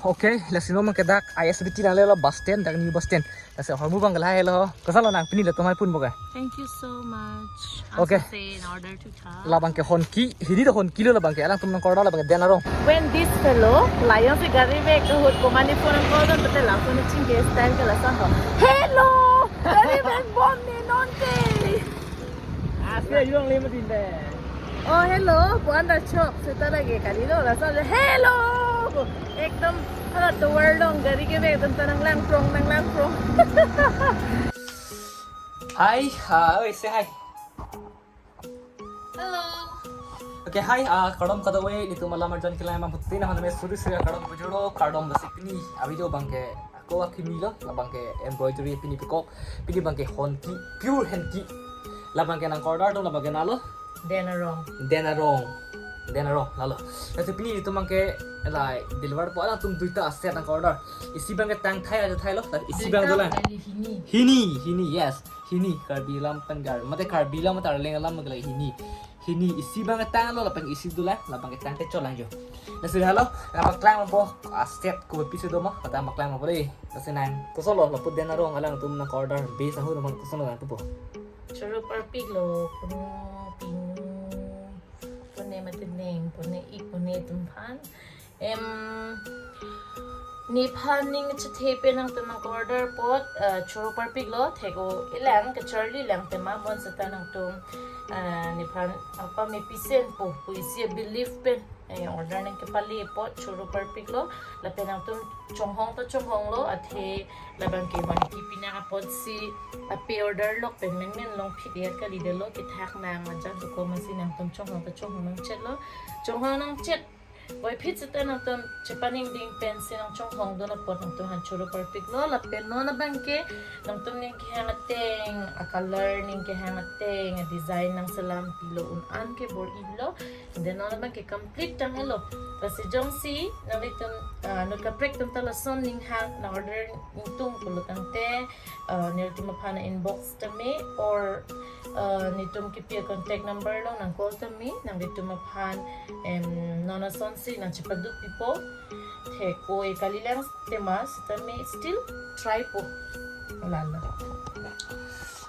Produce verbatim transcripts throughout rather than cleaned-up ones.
Okay, lasi non abangke dak I S B T nanglelo bus stand, dak new bus stand. Lasi ahormu abang lahelo. Kosonlo nang pini latum hai pun boga. Thank you so much. Okay. Say in order to talk. Labangke Honki, hini do Honki lo labangke, alangtum nang order labangke Den Arong. When this fellow, lion si gari vek ahut komani phone ang call doon, pati la phone chingke style ke lason ho. Hello! Gari vek bom ni nonke! Asli aja lang lima tinta. Oh, hello, pu-an ta chok, seta lagi kali lo, lason hello! Ekdom, hala tovar long, gari kevek, ekdom ta nanglang prong, nanglang prong. Hi, hi, say hi. Hello. Okay, hi, ah, kardom kadokave, nelitum alam arjan kelang abang putih, nahon name suri suri kardom bujuro, kardom dasik pini, avideo abangke, ako akimi lo, labangke embroidery pini pekok, pini abangke Honki, pure Honki, labangke nang order dong, labangke nalo, Den Arong. Den Arong, Den Arong, lalo. Lasi pini nelitum abangke, like, deliver po, alangtum duita set nang order, isi abangke tang thai aja thai lo, like, isi abang dolang. Kali hini. Hini, hini, yes. Hini, Karbi alam pen gar. Mate Karbi alam, mate Arleng alam, mate hini. Hini, isi abangke tanglo, lapen isi dolang, labangke tang te cholang jo. Lasi halo, nang paklang po, ah, set ko pisi do ma, kata paklang po dei. Lasi nang, kosonlo, lapu Den Arong alangtum nang order, base ahut naman kosonlo nang tupo. Choro parpik lo, punu, pinu, pune mate neng, pune ik, pune tumphan. Em, nephan ning chethe pen nangtum nang order apot, eh, choro parpik lo, thek-o ilang, kacharli lang tema, bonseta nangtum, eh, nephan apa mepisen po, pu isi belief pen, eh, order nang kepale apot, choro parpik lo, lapen nangtum chonghong ta chonghong lo, athe labangke Honki pinak apotsi, ape order lok pen menmen longphit et kali detlo, kethak nang ajat duko masi nangtum chonghong ta chonghong nangchet lo, chonghong nangchet. Boy phit seta nangtum chepaningding pensi nang chonghong dun apot nangtum han choro parpik lo, lapen non abangke nangtum ning kehang ateng, a color ning kehang ateng, a design nang selam pilo un-an ke bor-ilo. Then non abangke complete tang helo. Lasi jongsi nanglitum, ah, nut kaprek atum ta lason ning hang nang order ingtung pulo tangte, ah, nelitum aphan inbox tame or, ah, nelitum kipi contact number along nang call tame, nanglitum aphan, em, non asonsi nang chepaduk pipo. Thek-o e kalilang tema sitame still try po. Lalo.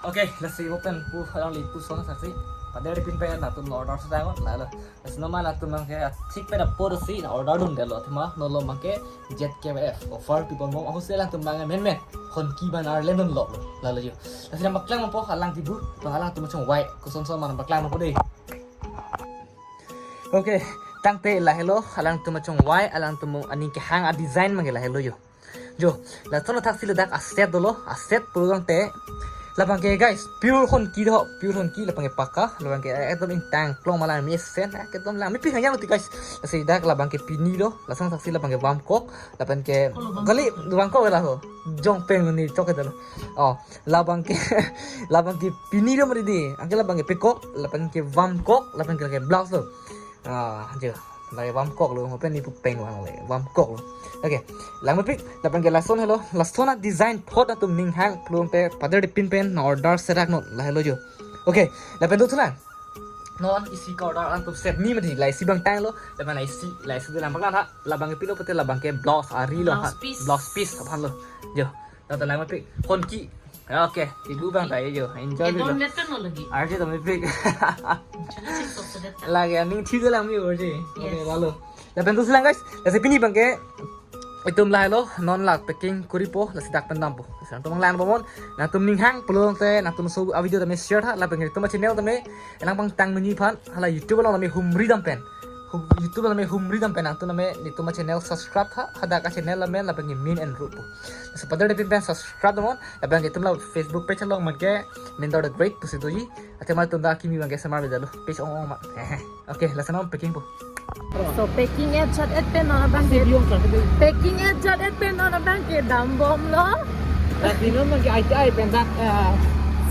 Okay, lasi open pu alangli pu son saksi. Pader pin pen nangtum order sa tangon, lalo. Lasi non ma nangtum abangke thik pen apor si nang order dun detlo, tema non lo abangke Z K F offer pi bom bom, ahut si alangtum abangke menmen Honki ban arlen dunlo, lalo jo. Lasi nang paklang po alang tibu, bang alangtum chongvai, koson son ma nang paklang po dei. Okay, tangte lahelo, alangtum chongvai, alangtum aning kehang a design abangke lahelo jo. Jo, lason athaksi ladak a set dolo, a set pulo tangte, labangke guys, pure Honki do, pure Honki, labangke pakka, labangke ekdom ingtang klong malang mesen, ekdom lang mepik hang yang ti guys. Lasi dak labangke pini do, lason athaksi labangke vamkok, lapenke kali vamkok la ho, jong peng ni chok dolo. Oh, labangke, labangke pini do mari di, anke labangke pekok, lapenke vamkok, lapenke blouse lo. Ah, jo. Labangke vamkok lo, open ni pu peng vang le, vamkok lo. Okay, lang mepik, labangke lason helo, lason a design thot atum ning hang, plung pe, pader pin pen, nang order serak non, lahelo jo. Okay, lapen dothulang. Non isi ka order atum set ni mati, la isi abang tanglo, lapen la isi, la isi dolang paklang tha, labangke pilo pute labangke blouse ari lo, Blouse piece. Blouse piece aphan lo. Jo, nang ta lang mepik, Honki. Okay, tibu abang ta jo, enjoy Edon dulu. Letter no lagi. Arje to mepik. Chili sip sok sedet. Lagi aning thik dolang mi orje. Okay, Yes. Lalo. Lapen dothulang guys, lasi pini abangke itum lahelo, non la packing kori po, lasi dak pen dampo. Lasi nangtum lang bomnon, nangtum ning hang pulo tangte, nangtum laso a video tame share tha, lapen itum a channel tame, elang pangtang nunji aphan, hala YouTube along tame humri dam pen. Hum-, YouTube along tame humri dam pen, nangtum tame, itum a channel subscribe tha, hadak a channel amen, lapen min and root po. Lasi pader pin pen subscribe bomnon, lapen itum la Facebook page along abangke, Mindor the Great pusi doji, athe ma itum dak kimi abangke samar bedalo, page ong ong ma. Okay, lason packing po. So packing et chat et pen non abangke. Packing et chat et pen non abangke dam bomlo. Lasi non abangke I T I pen dak, eh,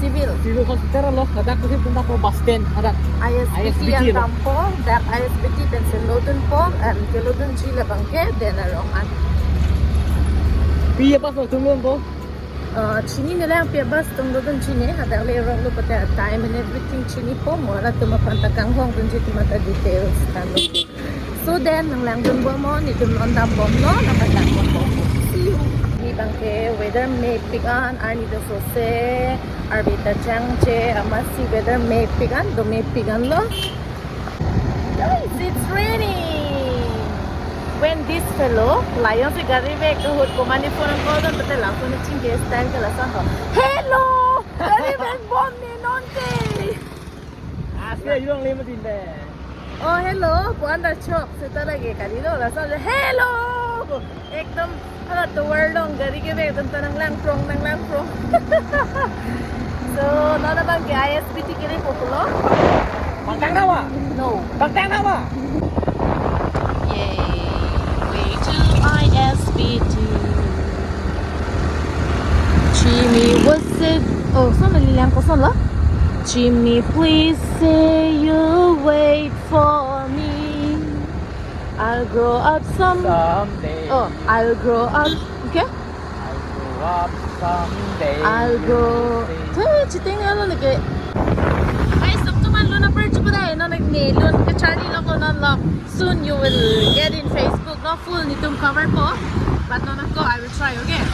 Civil. Civil Hospital lo, dak kusi pen dak bus stand, dak I S B T I S B T yang lo. Dampo, dak I S B T pensi lodunpo, em, kelodunji labangke Den Arong an. Pi ya pas lo tum lo po. Eh, chinine lang pi a bus atum lodun chini, hadak le rong lo pute time and everything chinipo, mo latum aphan ta kanghong dunji atum ta details tanglo. So then, nanglangdun bomnon, netum non dambomlo, nangkatlang bomnon. See you. Neli abangke weather mepik an, arni ta sose arve ta changche, amatsi weather mepik an, do mepik anlo. Guys, it's raining. When this fellow, Lion si gari bag ahut komatne phone call dun pute la phone chingke style ke lason ho. Hello! Gari bag bomne nonke. Asli aja dong lima tinte. Oh, hello, pu an ta chok, seta lake kalilo, laso, hello! Ekdom, hala tovar along gari ke bag ekdom ta nanglangprong, nanglangprong. So, non abangke I S B T kiri populo. Bangtang nama? No. Bangtang nama? Yay, way to I S B T. Jimmy, what's it? Oh, so neli lang kosonlo? Jimmy, please say you'll wait for me. I'll grow up some. Someday. Oh, I'll grow up. Okay? I'll grow up someday. I'll grow. Hey, cheating ano lagi. Guys, sab tu man lun apar chupa dai, non nag ne lun ke Charlie log lun non log. Soon you will get in Facebook, no full netum cover po. But non ako, I will try, okay?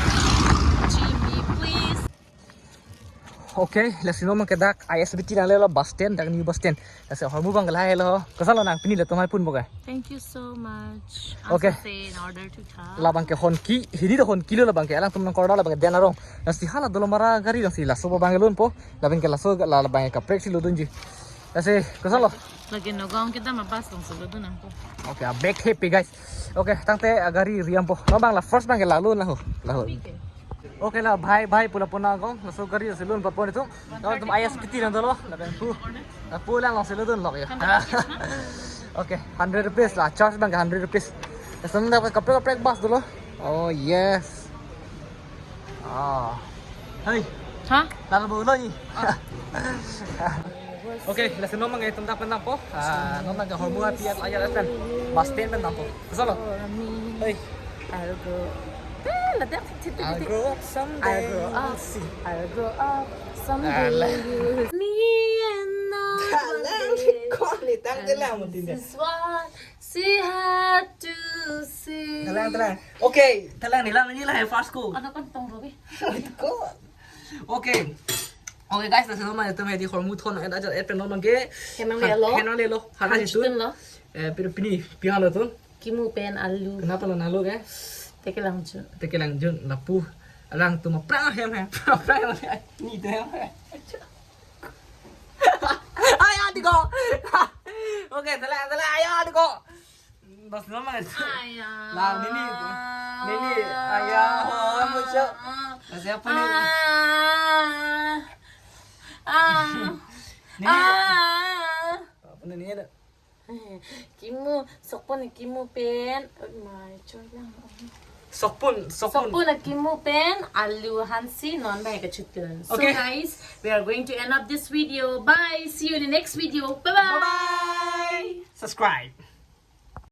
Jimmy, please. Okay, lasi non abangke dak I S B T nanglelo bus stand, dak new bus stand. Lasi ahormu abang lahelo. Kosonlo nang pini latum hai pun boga. Thank you so much. Okay. Ang sase in order to come. Labangke Honki, hini do Honki lo labangke, alangtum nang korda labangke den arong. Lasi hala dolo mara gari lasi laso abangke lun po. Labangke laso la labangke kaprek si lodunji. Lasi kosonlo. Lagi Nagaon kita ma bus long solo dun nang po. Okay, a bag heavy guys. Okay, tangte agari riam po. No abang la first abangke lalu na ho. Lalu. Okay la bhai bhai pula puna gong. Laso gari si lun po pon itu. No tum I S B T nang dolo. Lapen pu. Lapu lang long si lodunlo ya. Okay, hundred rupees la. Charge abangke hundred rupees. Lason dak kaprek kaprek bus dolo. Oh yes. Ah. Hey. Ha? Lalu bolo ni. Okay, lasi non abangke tum dak pen dampo. Ah, non abangke ahormu api at ayat pen. Bus stand pen dampo. Kosonlo. Hey. I'll grow. Eh, la dak situ, I'll situ. Grow up someday. I'll grow up. See. I'll grow up someday. Alah. Me and not one day. Kok ni tang jelang mutin deh. This is what she had to say. Telang, telang. Okay, telang ni lang ni lah first ko. Ano kan tong robi? Ko. Okay. Okay guys, lasi non abangke tum hedi ahormu thon, eh, aja, eh, pen non abangke. Hemang lelo. Hemang lelo. Hana itu. Chicken lo. Eh, pero pini, pi halo tun? Kimu pen alu. Kenapa lo alu ke? Tekelangjun. Tekelangjun, lapu. Alangtum aphrang hem hem. Aphrang hem hem. Ni itu hem hem. Ayo, Diko. Okay, telang, telang, ayo, Diko. Bas nama kan? Aya. Lah, Nini. Nini, aya, oh, muncul. Lah, siapa nih? Ah. Ah. Nini. Ah. Apa nih, Nini? Kimu, sokpon kimu pen. Oh my, choy lang. Sokpon, sokpon. Sokpon kimu pen, alu hansi non bai kachutun. So okay. Guys, we are going to end up this video. Bye. See you in the next video. Bye bye. Bye bye. Subscribe.